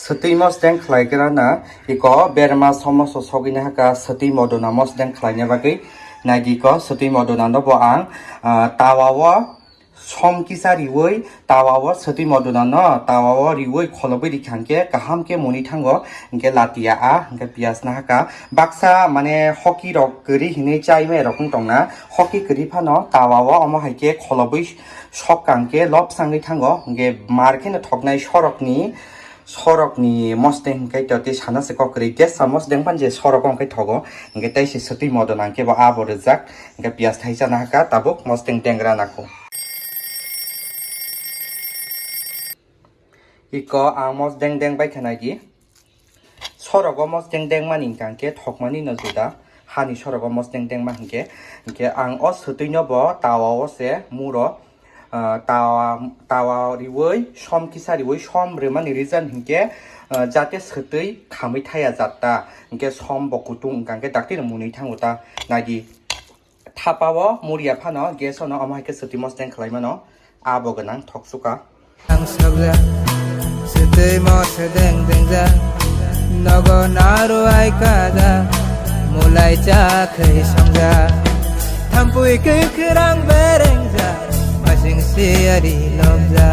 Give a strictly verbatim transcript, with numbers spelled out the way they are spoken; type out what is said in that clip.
Swtwi mosdeng khlai gra na, iko berma somoso sogwi na haka swtwi modona mosdeng khlaina bagwi. Naidi ko swtwi modona no bo ang, ah, tawa o som kisa riwi, tawa o swtwi modona no tawa o riwi kholobwi rikha hwnkhe kaham khe muni thango, hwnkhe latia a, hwnkhe piyas na haka. Baksa mane hoki rok kwrwi hinwi chai mai rok wng tongna, hoki kwrwi phano tawa o omo hai khe kholobwi sok kang khe lobsangwi thango, hwnkhe mar kheno thoknai sorokni, sorokni mosdeng hwnkhe to tei sana se kok kwrwi, gas sa mosdeng phan je sorok hwnkhe thogo, hwnkhe tei se swtwi modona hwnkhe bo abo rwjak, hwnkhe piyas thaisa na haka tabuk mosdeng dengra nako. Iko ang mosdeng deng bai khe naidi. Sorogo mosdeng dengmani hwnkha hwnkhe thokmani no juda, hani sorogo mosdeng dengma hwnkhe, hwnkhe ang o swtwi no bo tawa o se muro, ah, tawa, tawa riwi som kisa riwi som rwmani reason hwnkhe, ah, jate swtwi khamwi thaya jatta, hwnkhe som bo kutung hwnkha hwnkhe dakti no mwnwi thango ta naidi. Thapa o muria phano gas o no omo hai khe swtwi mosdeng khlai mano, abo gwnang thok suka. Ang sokja, swtwi mo sedeng dengja, nogo naru ai kaja, mulai cha khai songja, thampui khe khwrang berengja, masing si ari lobja.